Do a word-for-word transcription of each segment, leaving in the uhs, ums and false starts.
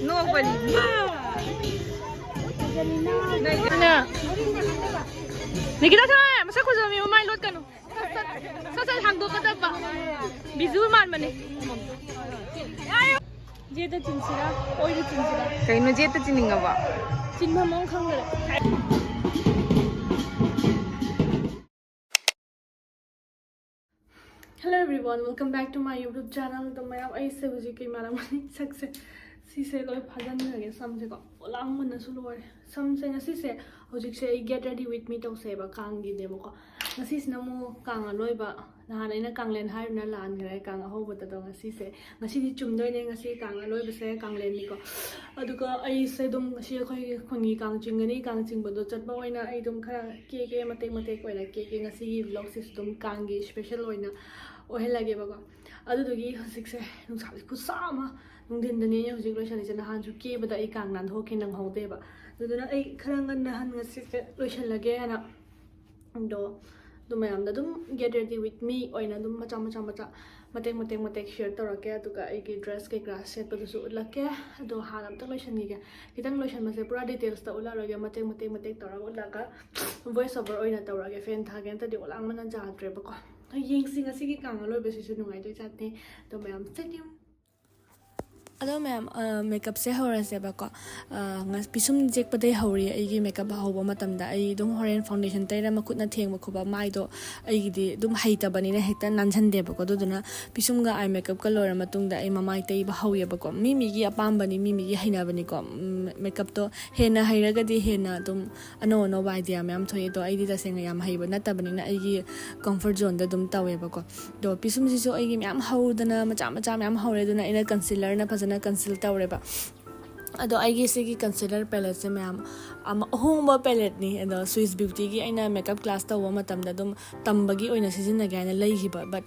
ꯅꯣꯛꯄꯅꯤ꯫ ꯅꯤꯀꯤꯇꯥ ꯁꯥꯏ, ꯃꯁꯛ ꯐꯖꯕ ꯃꯤ ꯃꯃꯥꯏ ꯂꯣꯠꯀꯅꯨ꯫ ꯁꯠ ꯁꯠ, ꯁꯠ ꯁꯠ ꯍꯥꯡꯗꯣꯛꯀꯗꯕ꯫ ꯕꯤꯖꯨ ꯃꯥꯟꯕꯅꯦ꯫ ꯖꯦꯠꯇ ꯆꯤꯟꯁꯤꯔꯥ? ꯑꯣꯏꯗ ꯆꯤꯟꯁꯤꯔꯥ? ꯀꯩꯅꯣ ꯖꯦꯠꯇ ꯆꯤꯟꯅꯤꯡꯉꯕ? ꯆꯤꯟꯐꯝ ꯑꯃ ꯈꯪꯗꯔꯦ꯫ Hello everyone, welcome back to my YouTube channel. ꯑꯗꯣ ꯃꯌꯥꯝ, ꯑꯩꯁꯦ ꯍꯧꯖꯤꯛ ꯀꯩ ꯃꯥꯜꯂꯝꯃꯅꯤ? ꯁꯛꯁꯦ, ꯁꯤꯁꯦ ꯂꯣꯏ ꯐꯥꯖꯤꯟꯈ꯭ꯔꯒꯦ ꯁꯝꯁꯦꯀꯣ꯫ ꯄꯣꯂꯥꯡꯕꯅꯁꯨ ꯂꯣꯏꯔꯦ ꯁꯝꯁꯦ꯫ ꯉꯁꯤꯁꯦ, ꯍꯧꯖꯤꯛꯁꯦ ꯑꯩ Get Ready With Me ꯇꯧꯁꯦꯕ, ꯀꯥꯡꯒꯤꯅꯦꯕꯀꯣ꯫ ꯉꯁꯤꯁꯤꯅ ꯑꯃꯨꯛ ꯀꯥꯡ ꯑꯂꯣꯏꯕ, ꯅꯍꯥꯟ ꯑꯩꯅ ꯀꯥꯡꯂꯦꯟ ꯍꯥꯏꯔꯨꯅ ꯂꯥꯟꯈ꯭ꯔꯦ, ꯀꯥꯡ ꯑꯍꯧꯕꯗꯗꯣ꯫ ꯉꯁꯤꯁꯦ, ꯉꯁꯤꯗꯤ ꯆꯨꯝꯗꯣꯏꯅꯦ, ꯉꯁꯤ ꯀꯥꯡ ꯑꯂꯣꯏꯕꯁꯦ ꯀꯥꯡꯂꯦꯟꯅꯤꯀꯣ꯫ ꯑꯗꯨꯒ ꯑꯩꯁꯦ ꯑꯗꯨꯝ ꯉꯁꯤ ꯑꯩꯈꯣꯏꯒꯤ ꯈꯨꯟꯒꯤ ꯀꯥꯡ ꯆꯤꯡꯒꯅꯤ, ꯀꯥꯡ ꯆꯤꯡꯕꯗꯣ ꯆꯠꯄ ꯑꯣꯏꯅ ꯑꯩ ꯑꯗꯨꯝ ꯈꯔ ꯀꯦꯒꯦ, ꯃꯇꯦꯛ ꯃꯇꯦꯛ ꯑꯣꯏꯅ ꯀꯦꯒꯦ꯫ ꯉꯁꯤꯒꯤ vlogꯁꯤꯁꯨ ꯑꯗꯨꯝ ꯀꯥꯡꯒꯤ special ꯑꯣꯏꯅ ꯑꯣꯏꯍꯜꯂꯒꯦꯕꯀꯣ꯫ ꯑꯗꯨꯗꯨꯒꯤ ꯍꯧꯖꯤꯛꯁꯦ ꯅꯨꯡꯁꯥꯁꯦ ꯈꯨꯠꯁꯥ ꯑꯃ, ꯅꯨꯡꯊꯤꯟꯗꯅꯦ ꯑꯩꯅ ꯍꯧꯖꯤꯛ ꯂꯣꯏꯁꯜꯂꯤꯁꯦ, ꯅꯍꯥꯟꯁꯨ ꯀꯦꯕꯗ ꯑꯩ ꯀꯥꯡ ꯅꯥꯟꯊꯣꯛꯈꯤ, ꯅꯪꯍꯧꯗꯦꯕ꯫ ꯑꯗꯨꯗꯨꯅ ꯑꯩ ꯈꯔ ꯉꯟꯅ ꯍꯟ ꯉꯁꯤꯁꯦ ꯂꯣꯏꯁꯜꯂꯒꯦ ꯍꯥꯏꯅ꯫ ꯑꯗꯣ ꯑꯗꯨ ꯃꯌꯥꯝꯗ ꯑꯗꯨꯝ Get Ready With Me ꯑꯣꯏꯅ ꯑꯗꯨꯝ ꯃꯆꯥ ꯃꯆꯥ ꯃꯆꯥ, ꯃꯇꯦꯛ ꯃꯇꯦꯛ ꯃꯇꯦꯛ share ꯇꯧꯔꯛꯀꯦ, ꯑꯗꯨꯒ ꯑꯩꯒꯤ dress ꯀꯩꯀꯥ ꯁꯦꯠꯄꯗꯨꯁꯨ ꯎꯠꯂꯛꯀꯦ꯫ ꯑꯗꯣ ꯍꯥꯟꯅ ꯑꯝꯇ ꯂꯣꯏꯁꯟꯈꯤꯒꯦ꯫ ꯈꯤꯇꯪ ꯂꯣꯏꯁꯟꯕꯁꯦ ꯄꯨꯔꯥ detailsꯇ ꯎꯠꯂꯛꯑꯔꯣꯏꯒꯦ, ꯃꯇꯦꯛ ꯃꯇꯦꯛ ꯃꯇꯦꯛ ꯇꯧꯔꯒ ꯎꯠꯂꯒ voice over ꯑꯣꯏꯅ ꯇꯧꯔꯛꯑꯒꯦ꯫ Fan ꯊꯥꯒꯦ ꯅꯠꯇ꯭ꯔꯗꯤ ꯑꯣꯂꯥꯡꯕꯅ ꯌꯥꯗ꯭ꯔꯦꯕꯀꯣ꯫ ꯌꯦꯡꯁꯤ ꯉꯁꯤꯒꯤ ꯀꯥꯡ ꯑꯂꯣꯏꯕꯁꯤꯁꯨ ꯅꯨꯡꯉꯥꯏꯗꯣꯏ ꯖꯥꯠꯅꯤ꯫ ꯑꯗꯣ ꯃꯌꯥꯝ stay tuned꯫ ꯑꯗꯣ ꯃꯌꯥꯝ, ꯑ, makeupꯁꯦ ꯍꯧꯔꯁꯦꯕꯀꯣ꯫ ꯑ, ꯉ-, ꯄꯤꯁꯨꯝ ꯌꯦꯛꯄꯗꯩ ꯍꯧꯔꯤ ꯑꯩꯒꯤ makeup ꯍꯧꯕ ꯃꯇꯝꯗ꯫ ꯑꯩ ꯑꯗꯨꯝ ꯍꯣꯔꯦꯟ foundation ꯇꯩꯔ ꯃꯈꯨꯠꯅ ꯊꯦꯡꯕ ꯈꯣꯠꯄ, ꯃꯥꯏꯗꯣ ꯑꯩꯒꯤꯗꯤ ꯑꯗꯨꯝ ꯍꯩꯇꯕꯅꯤꯅ ꯍꯦꯛꯇ ꯅꯥꯟꯁꯟꯗꯦꯕꯀꯣ꯫ ꯑꯗꯨꯗꯨꯅ ꯄꯤꯁꯨꯝꯒ eye makeupꯀ ꯂꯣꯏꯔ ꯃꯇꯨꯡꯗ ꯑꯩ ꯃꯃꯥꯏ ꯇꯩꯕ ꯍꯧꯋꯦꯕꯀꯣ꯫ ꯃꯤ ꯃꯤꯒꯤ ꯑꯄꯥꯝꯕꯅꯤ, ꯃꯤ ꯃꯤꯒꯤ ꯍꯩꯅꯕꯅꯤꯀꯣ꯫ ꯎꯝ, makeupꯇꯣ ꯍꯦꯟꯅ ꯍꯩꯔꯒꯗꯤ ꯍꯦꯟꯅ ꯑꯗꯨꯝ ꯑꯅꯧ ꯑꯅꯧꯕ idea ꯃꯌꯥꯝ ꯊꯣꯛꯑꯦ꯫ ꯑꯗꯣ ꯑꯩꯗꯤ ꯇꯁꯦꯡꯅ ꯌꯥꯝ ꯍꯩꯕ ꯅꯠꯇꯕꯅꯤꯅ ꯑꯩꯒꯤ comfort zoneꯗ ꯑꯗꯨꯝ ꯇꯧꯋꯦꯕꯀꯣ꯫ ꯑꯗꯣ ꯄꯤꯁꯨꯝꯁꯤꯁꯨ ꯑꯩꯒꯤ ꯃꯌꯥꯝ ꯍꯧꯗꯅ, ꯃꯆꯥ ꯃꯆꯥ ꯃꯌꯥꯝ ꯍꯧꯔꯦ꯫ ꯑꯗꯨꯅ ꯑꯩꯅ concealerꯅ ꯐꯖꯅ conceal ꯇꯧꯔꯦꯕ꯫ ꯑꯗꯣ ꯑꯩꯒꯤ ꯁꯤꯒꯤ concealer paletteꯁꯦ ꯃꯌꯥꯝ, ꯑꯃ ꯑꯍꯣꯡꯕ paletteꯅꯤ꯫ ꯑꯗꯣ Swiss Beautyꯒꯤ ꯑꯩꯅ ꯃꯦꯀꯞ ꯀ꯭ꯂꯥꯁ ꯇꯧꯕ ꯃꯇꯝꯗ ꯑꯗꯨꯝ ꯇꯝꯕꯒꯤ ꯑꯣꯏꯅ ꯁꯤꯖꯤꯟꯅꯒꯦ ꯍꯥꯏꯅ ꯂꯩꯈꯤꯕ, but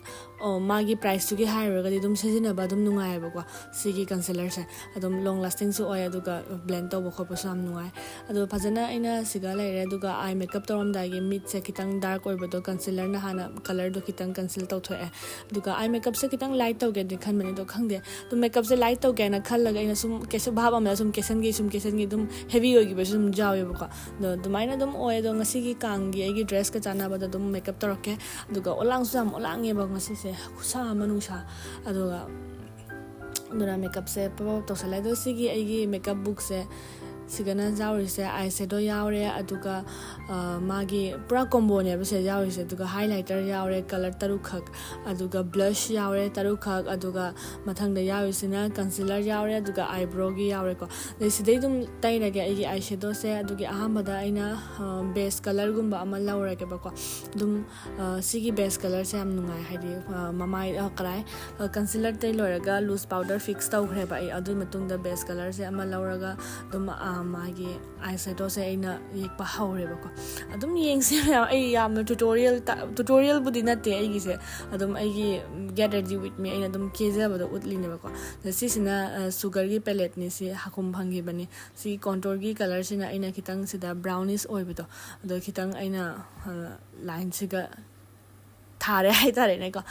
ꯃꯥꯒꯤ priceꯇꯨꯒꯤ ꯍꯥꯏꯔꯨꯔꯒꯗꯤ ꯑꯗꯨꯝ ꯁꯤꯖꯤꯟꯅꯕ ꯑꯗꯨꯝ ꯅꯨꯡꯉꯥꯏꯌꯦꯕꯀꯣ꯫ ꯁꯤꯒꯤ concealerꯁꯦ ꯑꯗꯨꯝ long lastingꯁꯨ ꯑꯣꯏ, ꯑꯗꯨꯒ blend ꯇꯧꯕ ꯈꯣꯠꯄꯁꯨ ꯌꯥꯝ ꯅꯨꯡꯉꯥꯏ꯫ ꯑꯗꯣ ꯐꯖꯅ ꯑꯩꯅ ꯁꯤꯒ ꯂꯩꯔꯦ, ꯑꯗꯨꯒ eye makeup ꯇꯧꯔꯝꯗꯥꯏꯒꯤ ꯃꯤꯠꯁꯦ ꯈꯤꯇꯪ dark ꯑꯣꯏꯕꯗꯣ concealerꯅ ꯍꯥꯟꯅ colorꯗꯣ ꯈꯤꯇꯪ conceal ꯇꯧꯊꯣꯛꯑꯦ꯫ ꯑꯗꯨꯒ eye makeupꯁꯦ ꯈꯤꯇꯪ light ꯇꯧꯒꯦꯗꯤ ꯈꯟꯕꯅꯦ, ꯑꯗꯣ ꯈꯪꯗꯦ, ꯑꯗꯨꯝ makeupꯁꯦ light ꯇꯧꯒꯦꯅ ꯈꯜꯂꯒ ꯑꯩꯅ ꯁꯨꯝ ꯀꯩꯁꯨ ꯚꯥꯞ ꯑꯃꯗ ꯁꯨꯝ ꯀꯦꯁꯟꯒꯤ ꯁꯨꯝ ꯀꯦꯁꯟꯒꯤ ꯑꯗꯨꯝ heavy ꯑꯣꯏꯈꯤꯕꯁꯨ ꯑꯗꯨꯝ ꯌꯥꯎꯋꯦꯕꯀꯣ꯫ ꯑꯗꯣ ꯑꯗꯨꯃꯥꯏꯅ ꯑꯗꯨꯝ ꯑꯣꯏ꯫ ꯑꯗꯣ ꯉꯁꯤꯒꯤ ꯀꯥꯡꯒꯤ ꯑꯩꯒꯤ dressꯀ ꯆꯥꯟꯅꯕꯗ ꯑꯗꯨꯝ makeup ꯇꯧꯔꯛꯀꯦ꯫ ꯑꯗꯨꯒ ꯑꯣꯂꯥꯡꯁꯨ ꯌꯥꯝ ꯑꯣꯂꯥꯡꯉꯦꯕ ꯉꯁꯤꯁꯦ, ꯈꯨꯠꯁꯥ ꯑꯃ ꯅꯨꯡꯁꯥ꯫ ꯑꯗꯨꯒ ꯑꯗꯨꯅ makeupꯁꯦ ꯄꯞ ꯄꯞ ꯇꯧꯁꯜꯂꯦ꯫ ꯑꯗꯣ ꯁꯤꯒꯤ ꯑꯩꯒꯤ makeup bookꯁꯦ, ꯁꯤꯒꯅ ꯌꯥꯎꯔꯤꯁꯦ eyeshadow ꯌꯥꯎꯔꯦ, ꯑꯗꯨꯒ ꯃꯥꯒꯤ ꯄꯨꯔꯥ comboꯅꯦꯕ ꯁꯤꯗ ꯌꯥꯎꯔꯤꯁꯦ꯫ ꯑꯗꯨꯒ highlighter ꯌꯥꯎꯔꯦ, color ꯇꯔꯨꯛꯈꯛ, ꯑꯗꯨꯒ blush ꯌꯥꯎꯔꯦ ꯇꯔꯨꯛꯈꯛ, ꯑꯗꯨꯒ ꯃꯊꯪꯗ ꯌꯥꯎꯔꯤꯁꯤꯅ concealer ꯌꯥꯎꯔꯦ, ꯑꯗꯨꯒ eyebrowꯒꯤ ꯌꯥꯎꯔꯦꯀꯣ꯫ ꯑꯗꯩ ꯁꯤꯗꯩ ꯑꯗꯨꯝ ꯇꯩꯔꯒꯦ ꯑꯩꯒꯤ eyeshadowꯁꯦ꯫ ꯑꯗꯨꯒꯤ ꯑꯍꯥꯟꯕꯗ ꯑꯩꯅ base colorꯒꯨꯝꯕ ꯑꯃ ꯂꯧꯔꯒꯦꯕꯀꯣ꯫ ꯑꯗꯨꯝ ꯁꯤꯒꯤ base colorꯁꯦ ꯌꯥꯝ ꯅꯨꯡꯉꯥꯏ, ꯍꯥꯏꯗꯤ ꯃꯃꯥꯏ ꯀꯔꯥꯏ concealer ꯇꯩ ꯂꯣꯏꯔꯒ loose powder fix ꯇꯧꯈ꯭ꯔꯦꯕ ꯑꯩ꯫ ꯑꯗꯨꯒꯤ ꯃꯇꯨꯡꯗ base colorꯁꯦ ꯑꯃ ꯂꯧꯔꯒ ꯑꯗꯨꯝ ꯃꯥꯒꯤ eyeshadowꯁꯦ ꯑꯩꯅ ꯌꯦꯛꯄ ꯍꯧꯔꯦꯕꯀꯣ꯫ ꯑꯗꯨꯝ ꯌꯦꯡꯁꯦ ꯃꯌꯥꯝ, ꯑꯩ ꯌꯥꯝꯅ tutorial tutorialꯕꯨꯗꯤ ꯅꯠꯇꯦ ꯑꯩꯒꯤꯁꯦ, ꯑꯗꯨꯝ ꯑꯩꯒꯤ get ready with me, ꯑꯩꯅ ꯑꯗꯨꯝ ꯀꯦꯖꯕꯗꯣ ꯎꯠꯂꯤꯅꯦꯕꯀꯣ꯫ ꯑꯗ ꯁꯤꯁꯤꯅ Sugarꯒꯤ paletteꯅꯤ, ꯁꯤ ꯍꯥꯀꯨꯝ ꯐꯪꯈꯤꯕꯅꯤ꯫ ꯁꯤ contourꯒꯤ colorꯁꯤꯅ ꯑꯩꯅ ꯈꯤꯇꯪ ꯁꯤꯗ brownish ꯑꯣꯏꯕꯗꯣ, ꯑꯗꯣ ꯈꯤꯇꯪ ꯑꯩꯅ lineꯁꯤꯒ ꯊꯥꯔꯦ ꯍꯥꯏꯇꯥꯔꯦꯅꯦꯀꯣ꯫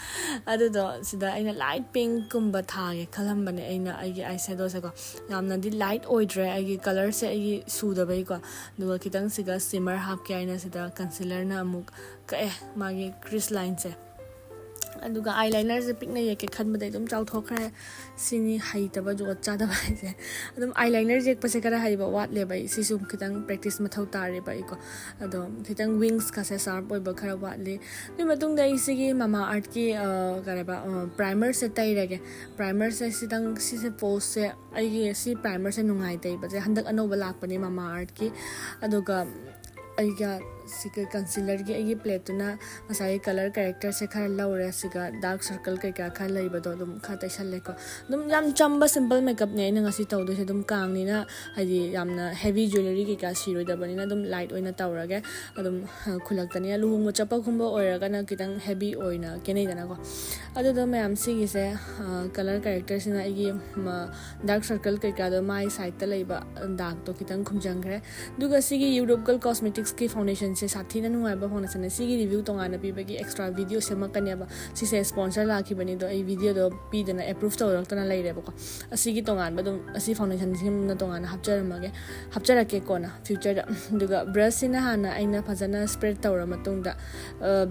ꯑꯗꯨꯗꯣ ꯁꯤꯗ ꯑꯩꯅ light pinkꯀꯨꯝꯕ ꯊꯥꯒꯦ ꯈꯜꯂꯝꯕꯅꯦ ꯑꯩꯅ ꯑꯩꯒꯤ eyeshadowꯁꯦꯀꯣ꯫ ꯌꯥꯝꯅꯗꯤ light ꯑꯣꯏꯗ꯭ꯔꯦ ꯑꯩꯒꯤ colorꯁꯦ, ꯑꯩꯒꯤ ꯁꯨꯗꯕꯩꯀꯣ꯫ ꯑꯗꯨꯒ ꯈꯤꯇꯪ ꯁꯤꯒ shimmer ꯍꯥꯞꯀꯦ ꯍꯥꯏꯅ ꯁꯤꯗ concealerꯅ ꯑꯃꯨꯛ ꯀꯛꯑꯦ ꯃꯥꯒꯤ crease lineꯁꯦ꯫ ꯑꯗꯨꯒ eyelinerꯁꯦ ꯄꯤꯛꯅ ꯌꯦꯛꯀꯦ ꯈꯟꯕꯗꯩ ꯑꯗꯨꯝ ꯆꯥꯎꯊꯣꯛꯈ꯭ꯔꯦ꯫ ꯁꯤꯅꯤ ꯍꯩꯇꯕ, ꯖꯨꯒꯣꯠ ꯆꯥꯗꯕ ꯍꯥꯏꯁꯦ꯫ ꯑꯗꯨꯝ eyeliner ꯌꯦꯛꯄꯁꯦ ꯈꯔ ꯍꯩꯕ ꯋꯥꯠꯂꯦꯕ ꯑꯩ꯫ ꯁꯤꯁꯨ ꯈꯤꯇꯪ practice ꯃꯊꯧ ꯇꯥꯔꯦꯕ ꯑꯩꯀꯣ꯫ ꯑꯗꯣ ꯈꯤꯇꯪ wingsꯀꯁꯦ sharp ꯑꯣꯏꯕ ꯈꯔ ꯋꯥꯠꯂꯤ꯫ ꯑꯗꯨꯒꯤ ꯃꯇꯨꯡꯗ ꯑꯩ ꯁꯤꯒꯤ Mamaearthꯀꯤ ꯀꯔꯤꯕ primerꯁꯦ ꯇꯩꯔꯒꯦ꯫ Primerꯁꯦ ꯁꯤꯗꯪ, ꯁꯤꯁꯦ poseꯁꯦ, ꯑꯩꯒꯤ ꯁꯤ primerꯁꯦ ꯅꯨꯡꯉꯥꯏ ꯇꯩꯕꯁꯦ, ꯍꯟꯗꯛ ꯑꯅꯧꯕ ꯂꯥꯛꯄꯅꯦ Mamaearthꯀꯤ꯫ ꯑꯗꯨꯒ ꯑꯩꯒ ꯁꯤꯒ ꯀꯟꯁꯤꯂꯔꯒꯤ ꯑꯩꯒꯤ ꯄ꯭ꯂꯦꯠꯇꯨꯅ ꯉꯁꯥꯏꯒꯤ ꯀꯂꯔ ꯀꯔꯦꯛꯇꯔꯁꯦ ꯈꯔ ꯂꯧꯔꯦ꯫ ꯁꯤꯒ ꯗꯥꯔꯛ ꯁꯔꯀꯜ ꯀꯩꯀꯥ ꯈꯔ ꯂꯩꯕꯗꯣ ꯑꯗꯨꯝ ꯈꯔ ꯇꯩꯁꯜꯂꯦꯀꯣ꯫ ꯑꯗꯨꯝ ꯌꯥꯝ ꯆꯝꯕ ꯁꯤꯝꯄꯜ ꯃꯦꯀꯞꯅꯦ ꯑꯩꯅ ꯉꯁꯤ ꯇꯧꯗꯣꯏꯁꯦ꯫ ꯑꯗꯨꯝ ꯀꯥꯡꯅꯤꯅ ꯍꯥꯏꯗꯤ ꯌꯥꯝꯅ ꯍꯦꯕꯤ ꯖ꯭ꯋꯦꯂꯔꯤ ꯀꯩꯀꯥ ꯁꯤꯔꯣꯏꯗꯕꯅꯤꯅ ꯑꯗꯨꯝ ꯂꯥꯏꯠ ꯑꯣꯏꯅ ꯇꯧꯔꯒꯦ꯫ ꯑꯗꯨꯝ ꯈꯨꯜꯂꯛꯇꯅꯤꯅ ꯂꯨꯍꯣꯡꯕ ꯆꯠꯄꯒꯨꯝꯕ ꯑꯣꯏꯔꯒꯅ ꯈꯤꯇꯪ ꯍꯦꯕꯤ ꯑꯣꯏꯅ ꯀꯦꯅꯩꯗꯅꯀꯣ꯫ ꯑꯗꯨꯗꯣ ꯃꯌꯥꯝ ꯁꯤꯒꯤꯁꯦ ꯀꯂꯔ ꯀꯔꯦꯛꯇꯔꯁꯤꯅ ꯑꯩꯒꯤ ꯗꯥꯔꯛ ꯁꯔꯀꯜ ꯀꯩꯀꯥꯗꯣ ꯃꯥꯏ ꯁꯥꯏꯠꯇ ꯂꯩꯕ ꯗꯥꯛꯇꯣ ꯈꯤꯇꯪ ꯈꯨꯝꯖꯟꯈ꯭ꯔꯦ꯫ ꯑꯗꯨꯒ ꯁꯤꯒꯤ ꯌꯨꯔꯣꯞꯀꯜ ꯀꯣꯁꯃꯦꯇꯤꯛꯁꯀꯤ ꯐꯥꯎꯟꯗꯦꯁꯟꯁꯦ ꯁꯥꯊꯤꯅ ꯅꯨꯡꯉꯥꯏꯕ ꯐꯥꯎꯟꯗꯦꯁꯟꯅꯦ꯫ ꯁꯤꯒꯤ ꯔꯤꯚ꯭ꯌꯨ ꯇꯣꯉꯥꯟꯅ ꯄꯤꯕꯒꯤ ꯑꯦꯛꯁꯇ꯭ꯔꯥ ꯚꯤꯗꯤꯑꯣ ꯁꯦꯝꯃꯛꯀꯅꯦꯕ꯫ ꯁꯤꯁꯦ ꯁ꯭ꯄꯣꯟꯁꯔ ꯂꯥꯛꯈꯤꯕꯅꯤ, ꯑꯗꯣ ꯑꯩ ꯚꯤꯗꯤꯑꯣꯗꯣ ꯄꯤꯗꯅ ꯑꯦꯄ꯭ꯔꯨꯞ ꯇꯧꯔꯛꯇꯅ ꯂꯩꯔꯦꯕꯀꯣ꯫ ꯑꯁꯤꯒꯤ ꯇꯣꯉꯥꯟꯕ ꯑꯗꯨꯝ ꯑꯁꯤ ꯐꯥꯎꯟꯗꯦꯁꯟꯁꯤꯃꯅ ꯇꯣꯉꯥꯟꯅ ꯍꯥꯞꯆꯔꯝꯃꯒꯦ, ꯍꯥꯞꯆꯔꯛꯀꯦ ꯀꯣꯟꯅ ꯐ꯭ꯌꯨꯆꯔꯗ꯫ ꯑꯗꯨꯒ ꯕ꯭ꯔꯁꯁꯤꯅ ꯍꯥꯟꯅ ꯑꯩꯅ ꯐꯖꯅ ꯁ꯭ꯄ꯭ꯔꯦꯗ ꯇꯧꯔ ꯃꯇꯨꯡꯗ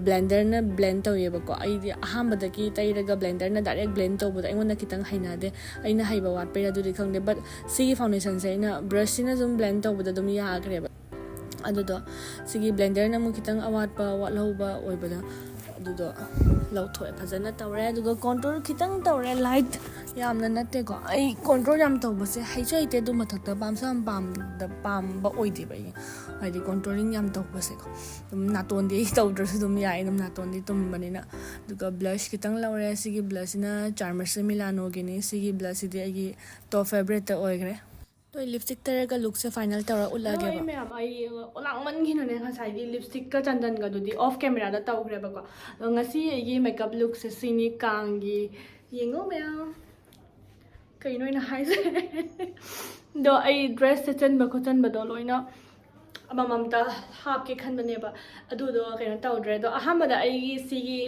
ꯕ꯭ꯂꯦꯟꯗꯔꯅ ꯕ꯭ꯂꯦꯟ ꯇꯧꯋꯦꯕꯀꯣ꯫ ꯑꯩꯗꯤ ꯑꯍꯥꯟꯕꯗꯒꯤ ꯇꯩꯔꯒ ꯕ꯭ꯂꯦꯟꯗꯔꯅ ꯗꯥꯏꯔꯦꯛ ꯕ꯭ꯂꯦꯟ ꯇꯧꯕꯗꯣ ꯑꯩꯉꯣꯟꯗ ꯈꯤꯇꯪ ꯍꯩꯅꯗꯦ꯫ ꯑꯩꯅ ꯍꯩꯕ ꯋꯥꯠꯄꯩꯔꯥ ꯑꯗꯨꯗꯤ ꯈꯪꯗꯦ, ꯕꯠ ꯁꯤꯒꯤ ꯐꯥꯎꯟꯗꯦꯁꯟꯁꯦ ꯑꯩꯅ ꯕ꯭ꯔꯁꯁꯤꯅ ꯑꯗꯨꯝ ꯕ꯭ꯂꯦꯟ ꯇꯧꯕꯗ ꯑꯗꯨꯝ ꯌꯥꯈ꯭ꯔꯦꯕ꯫ ꯑꯗꯨꯗꯣ ꯁꯤꯒꯤ ꯕ꯭ꯂꯦꯟꯗꯔꯅ ꯑꯃꯨꯛ ꯈꯤꯇꯪ ꯑꯋꯥꯠꯄ ꯋꯥꯠꯍꯧꯕ ꯑꯣꯏꯕꯗ ꯑꯗꯨꯗꯣ ꯂꯧꯊꯣꯛꯑꯦ, ꯐꯖꯅ ꯇꯧꯔꯦ꯫ ꯑꯗꯨꯒ ꯀꯣꯟꯇꯨꯔ ꯈꯤꯇꯪ ꯇꯧꯔꯦ, ꯂꯥꯏꯠ ꯌꯥꯝꯅ ꯅꯠꯇꯦꯀꯣ꯫ ꯑꯩ ꯀꯣꯟꯇꯨꯔ ꯌꯥꯝ ꯇꯧꯕꯁꯦ ꯍꯩꯁꯨ ꯍꯩꯇꯦ, ꯑꯗꯨ ꯃꯊꯛꯇ ꯄꯥꯝꯁꯨ ꯌꯥꯝ ꯄꯥꯝꯗ ꯄꯥꯝꯕ ꯑꯣꯏꯗꯦꯕ ꯑꯩ, ꯍꯥꯏꯗꯤ ꯀꯣꯟꯇꯨꯔꯤꯡ ꯌꯥꯝ ꯇꯧꯕꯁꯦꯀꯣ꯫ ꯑꯗꯨꯝ ꯅꯥꯇꯣꯟꯗꯤ ꯑꯩ ꯇꯧꯗ꯭ꯔꯁꯨ ꯑꯗꯨꯝ ꯌꯥꯏ, ꯑꯗꯨꯝ ꯅꯥꯇꯣꯟꯗꯤ ꯇꯨꯝꯕꯅꯤꯅ꯫ ꯑꯗꯨꯒ ꯕ꯭ꯂꯁ ꯈꯤꯇꯪ ꯂꯧꯔꯦ꯫ ꯁꯤꯒꯤ ꯕ꯭ꯂꯁꯁꯤꯅ ꯆꯥꯔꯃꯔꯁ ꯃꯤꯂꯥꯅꯣꯒꯤꯅꯤ꯫ ꯁꯤꯒꯤ ꯕ꯭ꯂꯁꯁꯤꯗꯤ ꯑꯩꯒꯤ ꯇꯣꯞ ꯐꯦꯕꯔꯦꯠꯇ ꯑꯣꯏꯈ꯭ꯔꯦ꯫ ꯑꯗꯣ ꯑꯩ ꯂꯤꯞꯁꯇꯤꯛ ꯇꯩꯔꯒ ꯂꯨꯛꯁꯦ ꯐꯥꯏꯅꯦꯜ ꯇꯧꯔ ꯑꯗꯣ ꯑꯩ ꯎꯠꯂꯛꯑꯒꯦꯕ꯫ ꯃꯌꯥꯝ, ꯑꯩ ꯂꯥꯡꯃꯟꯈꯤꯅꯅꯦ ꯉꯁꯥꯏꯒꯤ ꯂꯤꯞꯁꯇꯤꯛꯀ ꯆꯟꯗꯟꯒꯗꯨꯗꯤ ꯑꯣꯐ ꯀꯦꯃꯦꯔꯥꯗ ꯇꯧꯈ꯭ꯔꯦꯕꯀꯣ꯫ ꯑꯗꯣ ꯉꯁꯤ ꯑꯩꯒꯤ ꯃꯦꯀꯞ ꯂꯨꯛꯁꯦ ꯁꯤꯅꯤ, ꯀꯥꯡꯒꯤ꯫ ꯌꯦꯡꯉꯣ ꯃꯌꯥꯝ, ꯀꯩꯅꯣ ꯑꯩꯅ ꯍꯥꯏꯁꯦ? ꯑꯗꯣ ꯑꯩ ꯗ꯭ꯔꯦꯁ ꯁꯦꯠꯆꯟꯕ ꯈꯣꯠꯆꯟꯕꯗꯣ ꯂꯣꯏꯅ ꯑꯃꯃꯝꯇ ꯍꯥꯞꯀꯦ ꯈꯟꯕꯅꯦꯕ, ꯑꯗꯨꯗꯣ ꯀꯩꯅꯣ ꯇꯧꯗ꯭ꯔꯦ꯫ ꯑꯗꯣ ꯑꯍꯥꯟꯕꯗ ꯑꯩꯒꯤ ꯁꯤꯒꯤ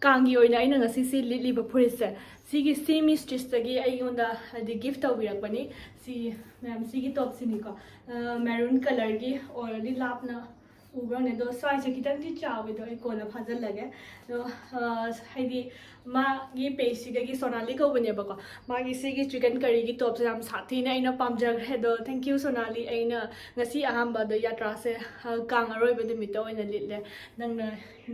ꯀꯥꯡꯒꯤ ꯑꯣꯏꯅ ꯑꯩꯅ ꯉꯁꯤꯁꯤ ꯂꯤꯠꯂꯤꯕ ꯐꯨꯔꯤꯠꯁꯦ, ꯁꯤꯒꯤ ꯁꯤ ꯃꯤꯁꯇ꯭ꯔꯤꯁꯇꯒꯤ ꯑꯩꯉꯣꯟꯗ ꯍꯥꯏꯗꯤ ꯒꯤꯐ ꯇꯧꯕꯤꯔꯛꯄꯅꯤ꯫ ꯁꯤ ꯃꯌꯥꯝ, ꯁꯤꯒꯤ ꯇꯣꯞꯁꯤꯅꯤꯀꯣ, ꯃꯦꯔꯨꯟ ꯀꯂꯔꯒꯤ ꯑꯣꯏꯔꯗꯤ ꯂꯥꯞꯅ ꯎꯕ꯭ꯔꯅꯦ? ꯑꯗꯣ ꯁ꯭ꯋꯥꯏꯁꯦ ꯈꯤꯇꯪꯗꯤ ꯆꯥꯎꯋꯦ, ꯑꯗꯣ ꯑꯩ ꯀꯣꯟꯅ ꯐꯥꯖꯤꯜꯂꯒꯦ꯫ ꯑꯗꯣ ꯍꯥꯏꯗꯤ ꯃꯥꯒꯤ ꯄꯦꯖꯁꯤꯗꯒꯤ, ꯁꯣꯅꯥꯂꯤ ꯀꯧꯕꯅꯦꯕꯀꯣ꯫ ꯃꯥꯒꯤ ꯁꯤꯒꯤ ꯆꯤꯀꯟ ꯀꯔꯤꯒꯤ ꯇꯣꯞꯁꯦ ꯌꯥꯝ ꯁꯥꯊꯤꯅ ꯑꯩꯅ ꯄꯥꯝꯖꯈ꯭ꯔꯦ꯫ ꯑꯗꯣ thank you ꯁꯣꯅꯥꯂꯤ, ꯑꯩꯅ ꯉꯁꯤ ꯑꯍꯥꯟꯕꯗ ꯌꯥꯇ꯭ꯔꯥꯁꯦ, ꯑ, ꯀꯥꯡ ꯑꯔꯣꯏꯕ ꯅꯨꯃꯤꯠꯇ ꯑꯣꯏꯅ ꯂꯤꯠꯂꯦ, ꯅꯪꯅ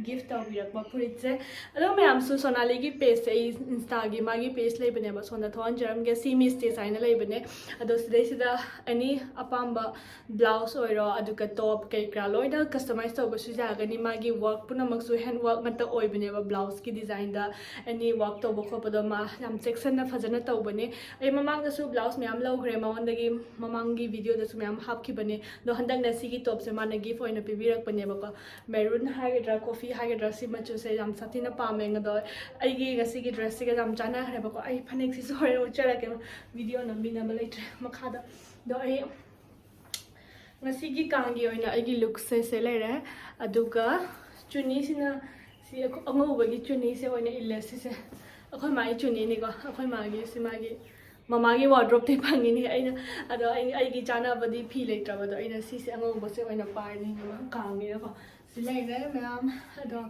ꯒꯤꯐ ꯇꯧꯕꯤꯔꯛꯄ ꯐꯨꯔꯤꯠꯁꯦ꯫ ꯑꯗꯣ ꯃꯌꯥꯝꯁꯨ ꯁꯣꯅꯥꯂꯤꯒꯤ ꯄꯦꯖꯁꯦ, ꯑꯩ ꯏꯟꯁꯇꯥꯒꯤ ꯃꯥꯒꯤ ꯄꯦꯖ ꯂꯩꯕꯅꯦꯕ, ꯁꯣꯝꯗ ꯊꯣꯛꯍꯟꯖꯔꯝꯒꯦ, ꯁꯤ ꯃꯤꯁ ꯇꯦꯁ ꯍꯥꯏꯅ ꯂꯩꯕꯅꯦ꯫ ꯑꯗꯣ ꯁꯤꯗꯩꯁꯤꯗ ꯑꯦꯅꯤ ꯑꯄꯥꯝꯕ ꯕ꯭ꯂꯥꯎꯁ ꯑꯣꯏꯔꯣ, ꯑꯗꯨꯒ ꯇꯣꯞ ꯀꯩ ꯀꯔꯥ ꯂꯣꯏꯅ ꯀꯁꯇꯃꯥꯏꯁ ꯇꯧꯕꯁꯨ ꯌꯥꯒꯅꯤ꯫ ꯃꯥꯒꯤ ꯋꯥꯔꯛ ꯄꯨꯝꯅꯃꯛꯁꯨ ꯍꯦꯟ ꯋꯥꯔꯛ ꯉꯥꯛꯇ ꯑꯣꯏꯕꯅꯦꯕ꯫ ꯕ꯭ꯂꯥꯎꯁꯀꯤ ꯗꯤꯖꯥꯏꯟꯗ ꯑꯦꯅꯤ ꯋꯥꯔꯛ ꯇꯧꯕ ꯈꯣꯠꯄꯗꯣ ꯃꯥ ꯌꯥꯝ ꯆꯦꯛꯁꯤꯟꯅ ꯐꯖꯅ ꯇꯧꯕꯅꯦ꯫ ꯑꯩ ꯃꯃꯥꯡꯗꯁꯨ ꯕ꯭ꯂꯥꯎꯁ ꯃꯌꯥꯝ ꯂꯧꯈ꯭ꯔꯦ ꯃꯉꯣꯟꯗꯒꯤ, ꯃꯃꯥꯡꯒꯤ ꯚꯤꯗꯤꯑꯣꯗꯁꯨ ꯃꯌꯥꯝ ꯍꯥꯞꯈꯤꯕꯅꯦ꯫ ꯑꯗꯣ ꯍꯟꯗꯛꯅ ꯁꯤꯒꯤ ꯇꯣꯞꯁꯦ ꯃꯥꯅ ꯒꯤꯐ ꯑꯣꯏꯅ ꯄꯤꯕꯤꯔꯛꯄꯅꯦꯕꯀꯣ꯫ ꯃꯦꯔꯨꯟ ꯍꯥꯏꯒꯗ꯭ꯔꯥ, ꯀꯣꯐꯤ ꯍꯥꯏꯒꯗ꯭ꯔꯥ, ꯁꯤ ꯃꯆꯨꯁꯦ ꯌꯥꯝ ꯁꯥꯊꯤꯅ ꯄꯥꯝꯃꯦ꯫ ꯑꯗꯣ ꯑꯩꯒꯤ ꯉꯁꯤꯒꯤ ꯗ꯭ꯔꯦꯁꯁꯤꯒ ꯌꯥꯝ ꯆꯥꯟꯅꯈ꯭ꯔꯦꯕꯀꯣ꯫ ꯑꯩ ꯐꯅꯦꯛꯁꯤꯁꯨ ꯍꯣꯔꯦꯟ ꯎꯠꯆꯔꯛꯀꯦ, ꯚꯤꯗꯤꯑꯣ ꯅꯝꯕꯤꯅꯕ ꯂꯩꯇ꯭ꯔꯦ ꯃꯈꯥꯗ꯫ ꯑꯗꯣ ꯑꯩ ꯉꯁꯤꯒꯤ ꯀꯥꯡꯒꯤ ꯑꯣꯏꯅ ꯑꯩꯒꯤ ꯂꯨꯛꯁꯦ ꯁꯤ ꯂꯩꯔꯦ꯫ ꯑꯗꯨꯒ ꯆꯨꯅꯤꯁꯤꯅ ꯁꯤ ꯑꯉꯧꯕꯒꯤ ꯆꯨꯅꯤꯁꯦ ꯑꯣꯏꯅ ꯏꯜꯂꯦ꯫ ꯁꯤꯁꯦ ꯑꯩꯈꯣꯏ ꯃꯥꯒꯤ ꯆꯨꯅꯤꯅꯤꯀꯣ, ꯑꯩꯈꯣꯏ ꯃꯥꯒꯤ, ꯁꯤ ꯃꯥꯒꯤ ꯃꯃꯥꯒꯤ ꯋꯥꯔꯗ꯭ꯔꯣꯞꯇꯩ ꯐꯪꯉꯤꯅꯤ꯫ ꯑꯩꯅ, ꯑꯗꯣ ꯑꯩ, ꯑꯩꯒꯤ ꯆꯥꯅꯕꯗꯤ ꯐꯤ ꯂꯩꯇ꯭ꯔꯕꯗꯣ, ꯑꯩꯅ ꯁꯤꯁꯦ ꯑꯉꯧꯕꯁꯦ ꯑꯣꯏꯅ ꯄꯥꯏꯔꯅꯤ ꯀꯥꯡꯒꯤꯅꯀꯣ꯫ ꯁꯤ ꯂꯩꯔꯦ ꯃꯌꯥꯝ꯫ ꯑꯗꯣ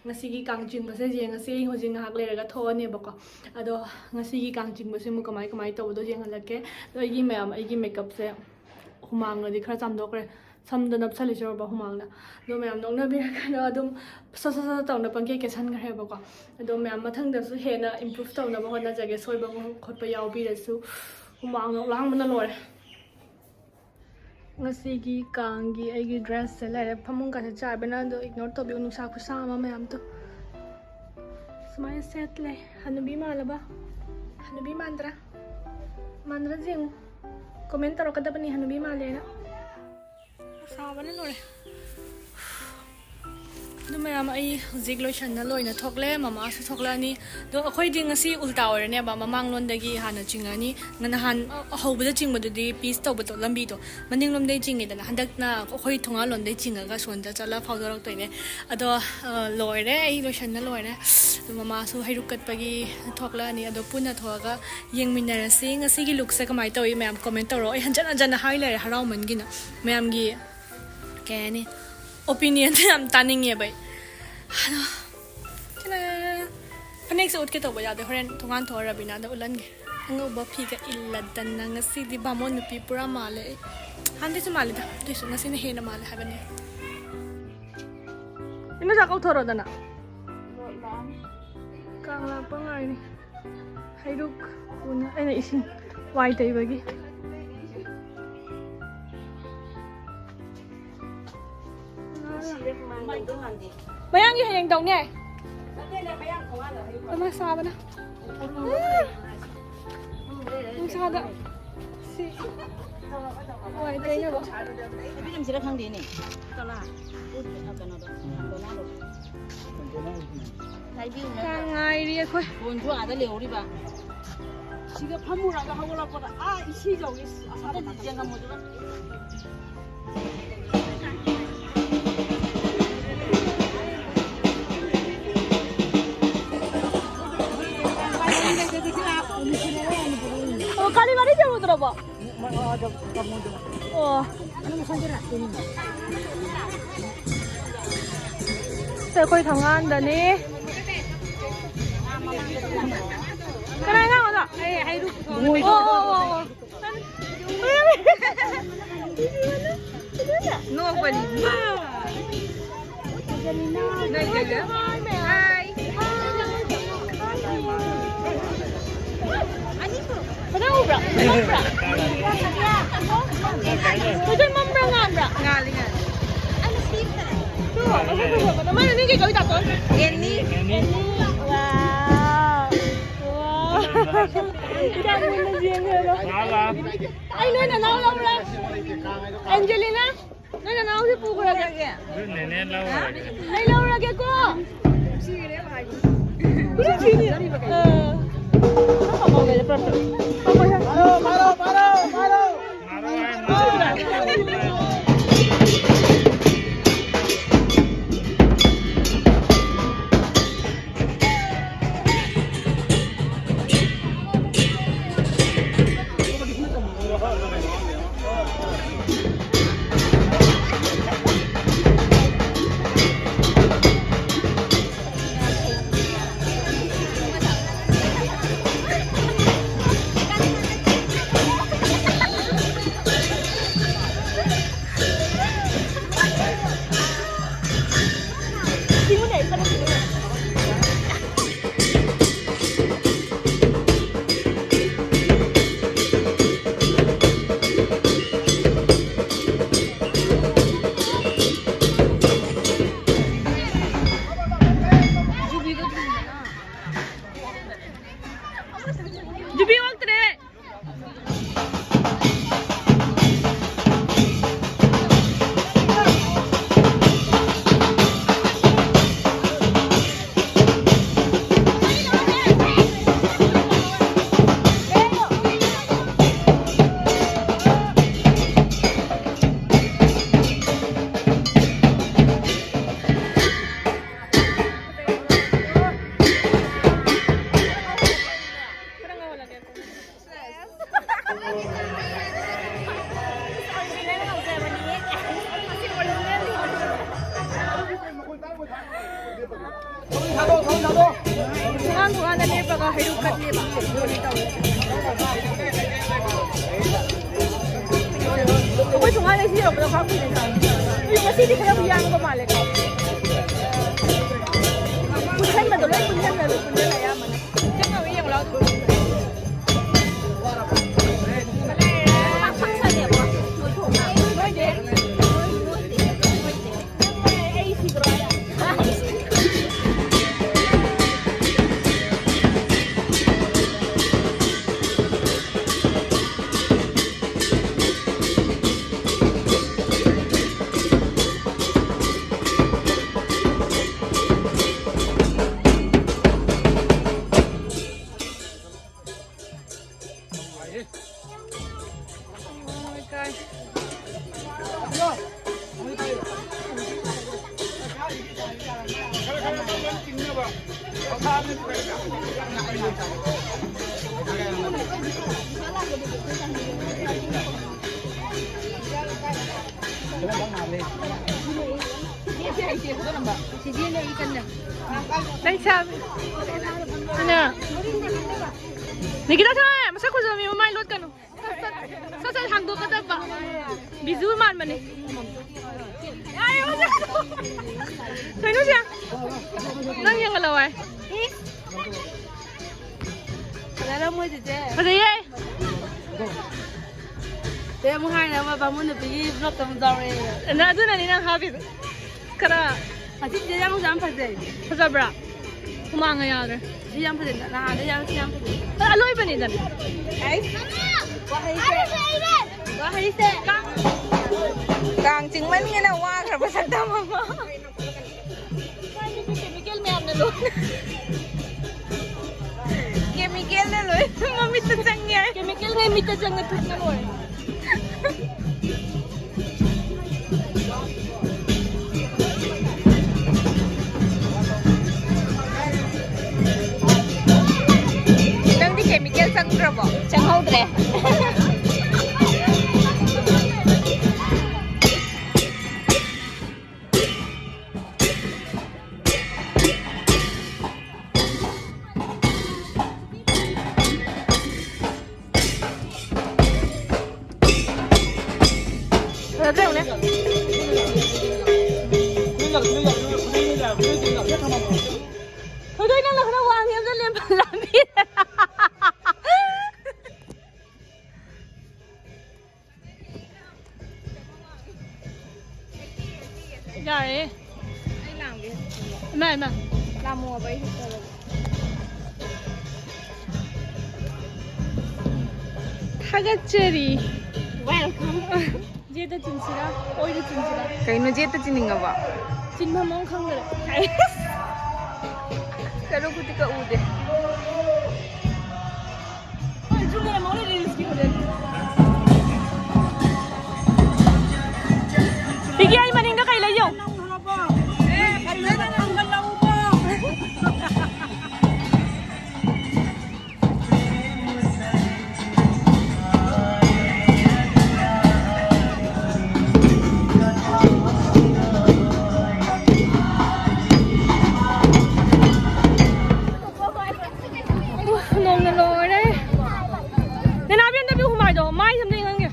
ꯉꯁꯤꯒꯤ ꯀꯥꯡ ꯆꯤꯡꯕꯁꯦ ꯌꯦꯡꯉꯁꯤ꯫ ꯑꯩ ꯍꯧꯖꯤꯛ ꯉꯥꯏꯍꯥꯛ ꯂꯩꯔꯒ ꯊꯣꯛꯑꯅꯦꯕꯀꯣ꯫ ꯑꯗꯣ ꯉꯁꯤꯒꯤ ꯀꯥꯡ ꯆꯤꯡꯕꯁꯦ ꯑꯃꯨꯛ ꯀꯃꯥꯏ ꯀꯃꯥꯏ ꯇꯧꯕꯗꯣ ꯌꯦꯡꯍꯜꯂꯛꯀꯦ꯫ ꯑꯗꯣ ꯑꯩꯒꯤ ꯃꯌꯥꯝ, ꯑꯩꯒꯤ ꯃꯦꯀꯞꯁꯦ ꯍꯨꯃꯥꯡꯅꯗꯤ ꯈꯔ ꯆꯥꯝꯊꯣꯛꯈ꯭ꯔꯦ꯫ ꯁꯝꯗ ꯅꯞꯁꯜꯂꯤꯁꯤꯔꯣꯕ ꯍꯨꯃꯥꯡꯅ꯫ ꯑꯗꯣ ꯃꯌꯥꯝ ꯅꯣꯛꯅꯕꯤꯔꯛꯀꯅꯣ, ꯑꯗꯨꯝ ꯁꯠ ꯁꯠ ꯁꯠ ꯇꯧꯅ ꯄꯪꯀꯦ ꯀꯦꯁꯟꯈ꯭ꯔꯦꯕꯀꯣ꯫ ꯑꯗꯣ ꯃꯌꯥꯝ ꯃꯊꯪꯗꯁꯨ ꯍꯦꯟꯅ ꯏꯝꯄ꯭ꯔꯨꯞ ꯇꯧꯅꯕ ꯍꯣꯠꯅꯖꯒꯦ꯫ ꯁꯣꯏꯕ ꯈꯣꯠꯄ ꯌꯥꯎꯕꯤꯔꯁꯨ꯫ ꯍꯨꯃꯥꯡ ꯂꯥꯡꯕꯅ ꯂꯣꯏꯔꯦ꯫ ꯉꯁꯤꯒꯤ ꯀꯥꯡꯒꯤ ꯑꯩꯒꯤ ꯗ꯭ꯔꯦꯁꯁꯦ ꯂꯩꯔꯦ꯫ ꯐꯃꯨꯡꯒꯁꯦ ꯆꯥꯏꯕꯅ ꯑꯗꯣ ꯏꯒꯅꯣꯔ ꯇꯧꯕꯤꯌꯨ, ꯅꯨꯡꯁꯥ ꯈꯨꯁꯥ ꯑꯃ ꯃꯌꯥꯝꯗꯣ꯫ ꯁꯨꯃꯥꯏꯅ ꯁꯦꯠꯂꯦ꯫ ꯍꯅꯨꯕꯤ ꯃꯥꯜꯂꯕ? ꯍꯅꯨꯕꯤ ꯃꯥꯟꯗ꯭ꯔꯥ? ꯃꯥꯟꯗ꯭ꯔꯥ ꯌꯦꯡꯉꯨ꯫ ꯀꯣꯃꯦꯟ ꯇꯧꯔꯛꯀꯗꯕꯅꯤ ꯍꯅꯨꯕꯤ ꯃꯥꯜꯂꯦꯅ꯫ ꯁꯥꯕꯅ ꯂꯣꯏꯔꯦ꯫ ꯑꯗꯨ ꯃꯌꯥꯝ, ꯑꯩ ꯍꯧꯖꯤꯛ ꯂꯣꯏꯁꯟꯅ ꯂꯣꯏꯅ ꯊꯣꯛꯂꯦ, ꯃꯃꯥꯁꯨ ꯊꯣꯛꯂꯛꯑꯅꯤ꯫ ꯑꯗꯣ ꯑꯩꯈꯣꯏꯗꯤ ꯉꯁꯤ ꯎꯜꯇꯥ ꯑꯣꯏꯔꯅꯦꯕ, ꯃꯃꯥꯡꯂꯣꯝꯗꯒꯤ ꯍꯥꯟꯅ ꯆꯤꯡꯉꯅꯤ꯫ ꯅꯍꯥꯟ ꯍꯧꯕꯗ ꯆꯤꯡꯕꯗꯨꯗꯤ ꯄꯤꯁ ꯇꯧꯕꯗꯣ ꯂꯝꯕꯤꯗꯣ ꯃꯅꯤꯡꯂꯣꯝꯗꯒꯤ ꯆꯤꯡꯉꯤꯗꯅ, ꯍꯟꯗꯛꯅ ꯑꯩꯈꯣꯏ ꯊꯣꯡꯒꯥꯜꯂꯣꯝꯗꯒꯤ ꯆꯤꯡꯉꯒ ꯁꯣꯝꯗ ꯆꯠꯂ ꯐꯥꯎꯗꯣꯔꯛꯇꯣꯏꯅꯦ꯫ ꯑꯗꯣ, ꯑ, ꯂꯣꯏꯔꯦ, ꯑꯩ ꯂꯣꯏꯁꯟꯅ ꯂꯣꯏꯔꯦ꯫ ꯑꯗꯣ ꯃꯃꯥꯁꯨ ꯍꯩꯔꯨꯛ ꯀꯠꯄꯒꯤ ꯊꯣꯛꯂꯛꯑꯅꯤ꯫ ꯑꯗꯣ ꯄꯨꯟꯅ ꯊꯣꯛꯑꯒ ꯌꯦꯡꯃꯤꯟꯅꯔꯁꯤ꯫ ꯉꯁꯤꯒꯤ ꯂꯨꯛꯁꯦ ꯀꯃꯥꯏꯅ ꯇꯧꯏ ꯃꯌꯥꯝ ꯀꯣꯃꯦꯟ ꯇꯧꯔꯣ꯫ ꯑꯩ ꯍꯟꯖꯟ ꯍꯟꯖꯟꯅ ꯍꯥꯏ ꯂꯩꯔꯦ ꯍꯔꯥꯎꯃꯟꯒꯤꯅ꯫ ꯃꯌꯥꯝꯒꯤ, ꯀꯩ ꯍꯥꯏꯅꯤ, ꯑꯣꯄꯤꯅꯤꯌꯟ ꯌꯥꯝ ꯇꯥꯅꯤꯡꯉꯦꯕ ꯑꯩ꯫ ꯑꯗꯣ, ꯇꯦꯔꯥ! ꯐꯅꯦꯛ ꯁꯦ ꯎꯠꯀꯦ ꯇꯧꯕ ꯌꯥꯗꯦ, ꯍꯣꯔꯦꯟ ꯊꯣꯡꯒꯥꯟ ꯊꯣꯛꯑ ꯔꯕꯤꯅꯥꯗ ꯎꯠꯍꯟꯒꯦ꯫ ꯑꯉꯧꯕ ꯐꯤꯒ ꯏꯜꯂꯗꯅ ꯉꯁꯤꯗꯤ ꯕꯥꯃꯣꯟ ꯅꯨꯄꯤ ꯄꯨꯔꯥ ꯃꯥꯜꯂꯦ ꯑꯩ꯫ ꯍꯥꯟꯅꯗꯩꯁꯨ ꯃꯥꯜꯂꯤꯗ, ꯑꯗꯨꯏꯁꯨ ꯉꯁꯤꯅ ꯍꯦꯟꯅ ꯃꯥꯜꯂꯦ ꯍꯥꯏꯕꯅꯦ꯫ ꯏꯅꯣꯆꯥ ꯀꯧꯊꯣꯔꯛꯑꯣꯗꯅ꯫ ꯀꯥꯡ ꯂꯥꯛꯄ ꯉꯥꯏꯔꯤ꯫ ꯍꯩꯔꯨꯛ ꯄꯨꯅ ꯑꯩꯅ ꯏꯁꯤꯡ ꯋꯥꯏ ꯇꯩꯕꯒꯤ꯫ ꯃꯌꯥꯡꯒꯤ ꯍꯌꯦꯡ ꯇꯧꯅꯤ ꯍꯥꯏ꯫ ꯑꯃ ꯁꯥꯕꯅ꯫ ꯅꯨꯡꯁꯥꯗ꯫ ꯁꯤ꯫ ꯍꯋꯥꯏ ꯇꯩꯅꯕ꯫ ꯅꯨꯄꯤ ꯂꯝꯁꯤꯔ ꯈꯪꯗꯦꯅꯦ꯫ ꯀꯂꯥ꯫ ꯀꯩꯅꯣꯗꯣ꯫ ꯀꯣꯟꯅꯥꯗꯣ꯫ ꯀꯥꯡ ꯉꯥꯏꯔꯤ ꯑꯩꯈꯣꯏ꯫ ꯐꯣꯟꯁꯨ ꯑꯥꯗ ꯂꯩꯍꯧꯔꯤꯕ꯫ ꯁꯤꯒ ꯐꯝꯃꯨꯔꯒ ꯍꯧꯒꯠꯂꯛꯄꯗ ꯑꯥ ꯏꯁꯤꯡ ꯌꯧꯏ꯫ ꯑꯁꯥꯕ ꯑꯝꯇꯗꯤ ꯆꯦꯟꯉꯝꯃꯣ ꯑꯗꯨꯒ꯫ ꯑꯣ, ꯀꯥꯂꯤꯕꯥꯔꯤ ꯌꯧꯔꯨꯗ꯭ꯔꯕꯣ? ꯑꯣ꯫ ꯁꯦ, ꯑꯩꯈꯣꯏ ꯊꯣꯡꯒꯥꯟꯗꯅꯦ꯫ ꯀꯅꯥ ꯏꯟꯖꯥꯡꯅꯣ? ꯑꯣ, ꯑꯣ, ꯑꯣ, ꯑꯣ꯫ ꯅꯣꯛꯄꯅꯤ꯫ ꯅꯣꯏ ꯀꯩꯗ? ꯍꯥꯏ꯫ ꯐꯖꯅ ꯎꯕ꯭ꯔꯥ? ꯃꯝꯕ꯭ꯔꯥ? ꯐꯖꯅ ꯃꯝꯕ꯭ꯔꯥ, ꯉꯥꯟꯕ꯭ꯔꯥ? ꯉꯥꯜꯂꯤ, ꯉꯥꯜꯂꯤ꯫ ꯇꯨ, ꯃꯁꯛ ꯐꯖꯕꯗꯣ꯫ ꯃꯥꯏ ꯃꯃꯤꯡ ꯀꯩ ꯀꯧꯏ, ꯇꯥꯇꯣꯟ? ꯑꯦꯅꯤ꯫ ꯑꯦꯅꯤ꯫ ꯋꯥꯎ꯫ ꯋꯥꯎ꯫ ꯏꯆꯥ ꯃꯨꯟꯅ ꯌꯦꯡꯈ꯭ꯔꯦꯕ꯫ ꯂꯥ, ꯂꯥ꯫ ꯑꯩ ꯅꯣꯏ ꯅꯅꯥꯎ ꯂꯧꯔꯦ꯫ ꯑꯦꯟꯖꯦꯂꯤꯅꯥ, ꯅꯣꯏ ꯅꯅꯥꯎꯁꯦ ꯄꯨꯈ꯭ꯔꯒꯦ꯫ ꯑꯗꯨ ꯅꯦꯅꯦ ꯂꯧꯔꯒꯦ꯫ ꯑꯩ ꯂꯧꯔꯒꯦꯀꯣ꯫ ꯑꯥ꯫ ꯐꯥꯔꯣ, ꯐꯥꯔꯣ, ꯐꯥꯔꯣ, ꯐꯥꯔꯣ꯫ ꯊꯣꯡꯒꯥꯟ ꯊꯣꯡꯒꯥꯟꯗ ꯂꯦꯞꯄꯒ ꯍꯩꯔꯨꯛ ꯀꯠꯂꯦꯕ꯫ ꯑꯩꯈꯣꯏ ꯊꯣꯡꯒꯥꯟ ꯂꯩꯁꯤ ꯌꯧꯕꯗ ꯈꯔ ꯀꯨꯏꯅ ꯆꯪꯉꯤ꯫ ꯑꯗꯨ ꯉꯁꯤꯗꯤ ꯈꯔ ꯌꯥꯡꯕ ꯃꯥꯜꯂꯦꯀꯣ꯫ ꯄꯨꯟꯁꯟꯕꯗꯣ ꯂꯣꯏ ꯄꯨꯟꯁꯟꯅꯔꯦ, ꯄꯨꯟꯁꯟꯅ ꯑꯌꯥꯝꯕꯅ꯫ ꯆꯪꯉꯒ ꯌꯦꯡꯉꯨ ꯂꯥꯎ꯫ ꯅꯪ ꯁꯥꯕ꯫ ꯑꯅ꯫ ꯅꯤꯀꯤꯇꯥ, ꯁꯥꯎ ꯍꯥꯏ꯫ ꯃꯁꯛ ꯐꯖꯕ ꯃꯤ ꯃꯃꯥꯏ ꯂꯣꯠꯀꯅꯨ꯫ ꯁꯠ ꯁꯠ ꯍꯥꯡꯗꯣꯛꯀꯗꯕ꯫ ꯕꯤꯖꯨ ꯃꯥꯟꯕꯅꯦ꯫ ꯀꯩꯅꯣ ꯁꯦ? ꯅꯪ ꯌꯦꯡꯍꯜꯂꯣ ꯍꯥꯏ꯫ ꯐꯖꯔꯝꯃꯣꯏ ꯆꯤꯆꯦ꯫ ꯐꯖꯩꯌꯦ꯫ ꯆꯦ ꯑꯃꯨꯛ ꯍꯥꯏꯅꯕ ꯕꯥꯃꯣꯟ ꯅꯨꯄꯤꯒꯤ vlogꯇ ꯑꯃꯨꯛ ꯌꯥꯎꯔꯛꯑꯦ꯫ ꯅ-, ꯑꯗꯨꯅꯅꯤ ꯅꯪ ꯍꯥꯞꯄꯤꯗꯣ꯫ ꯈꯔ ꯉꯁꯤ ꯆꯤꯆꯦ ꯌꯥꯝ ꯌꯥꯝ ꯐꯖꯩ꯫ ꯐꯖꯕ꯭ꯔꯥ? ꯍꯨꯃꯥꯡꯒ ꯌꯥꯎꯔꯦ꯫ ꯁꯤ ꯌꯥꯝ ꯐꯖꯩ꯫ ꯅꯍꯥꯟꯗꯩ ꯌꯥꯝ ꯁꯤ ꯌꯥꯝ ꯐꯖꯩ꯫ ꯑ-, ꯑꯂꯣꯏꯕꯅꯤꯗꯅ꯫ ꯑꯩꯁ꯫ ꯋꯥꯍꯩꯁꯦ꯫ ꯋꯥꯍꯩꯁꯦ꯫ ꯀꯥꯡ ꯆꯤꯡꯃꯟꯒꯤꯅ ꯋꯥꯈ꯭ꯔꯕ ꯁꯛꯇꯝ ꯑꯃ꯫ Chemical ꯃꯌꯥꯝꯅ ꯂꯣꯏꯅ꯫ Chemicalꯅ ꯂꯣꯏ ꯃꯃꯤꯠꯇ ꯆꯪꯉꯦ ꯍꯥꯏ꯫ Chemicalꯈꯩ ꯃꯤꯠꯇ ꯆꯪꯉ ꯊꯨꯞꯅ ꯂꯣꯏꯔꯦ꯫ ꯅꯪꯗꯤ chemical ꯆꯪꯗ꯭ꯔꯕꯣ? ꯆꯪꯍꯧꯗ꯭ꯔꯦ꯫ ꯆꯠꯈ꯭ꯔꯦ ꯌꯦꯡꯉꯨꯅꯦ꯫ ꯊꯣꯏꯊꯣꯏ, ꯅꯪꯅ ꯈꯔ ꯋꯥꯡꯉꯦ ꯑꯝꯇ ꯂꯦꯞꯍꯜꯂꯝꯃꯤ꯫ ꯌꯥꯔꯦ꯫ ꯑꯩ ꯂꯥꯝꯒꯦ꯫ ꯏꯃꯥ, ꯏꯃꯥ꯫ ꯂꯥꯝꯃꯣꯕ ꯑꯩ ꯍꯦꯛꯇ꯫ ꯊꯥꯒꯠꯆꯔꯤ꯫ Welcome꯫ ꯖꯦꯠꯇ ꯆꯤꯟꯁꯤꯔꯥ? ꯑꯣꯏꯗ ꯆꯤꯟꯁꯤꯔꯥ? ꯀꯩꯅꯣ ꯖꯦꯠꯇ ꯆꯤꯟꯅꯤꯡꯉꯕ? ꯆꯤꯟꯐꯝ ꯑꯃ ꯈꯪꯗꯔꯦ꯫ ꯀꯩꯅꯣ ꯈꯨꯗꯤ ꯀꯛꯎꯗꯦ꯫ ꯄꯤꯀꯤ, ꯑꯩ ꯃꯅꯤꯡꯗ ꯀꯩ ꯂꯩ ꯌꯦꯡꯉꯨ꯫ ꯎꯐ, ꯅꯣꯡꯅ ꯂꯣꯏꯔꯦ꯫ ꯅꯅꯥꯎ ꯏꯕꯦꯝ, ꯅꯪꯒꯤ ꯍꯨꯃꯥꯏꯗꯣ ꯃꯥꯏ ꯑꯝꯇ ꯌꯦꯡꯍꯟꯒꯦ꯫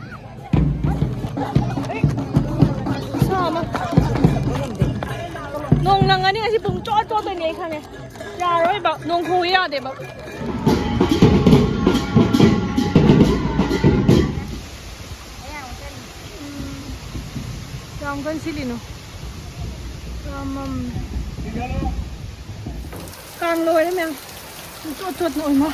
ꯈꯨꯠꯁꯥ ꯑꯃ꯫ ꯅꯣꯡ ꯅꯪꯉꯅꯤ ꯉꯁꯤ ꯄꯨꯡ ꯆꯣꯠ ꯆꯣꯠꯇꯣꯏꯅꯦ ꯑꯩ ꯈꯪꯉꯦ꯫ ꯌꯥꯔꯣꯏꯕ, ꯅꯣꯡ ꯈꯨ ꯌꯥꯗꯦꯕ꯫ ꯌꯥꯝ ꯀꯟꯅ ꯁꯤꯠꯂꯤꯅꯣ꯫ ꯌꯥꯝ ꯃꯝꯃꯦ꯫ ꯀꯥꯡ ꯂꯣꯏꯔꯦ ꯃꯌꯥꯝ꯫ ꯄꯨꯡꯆꯣꯠ ꯆꯣꯠꯅ ꯑꯣꯏꯃ꯫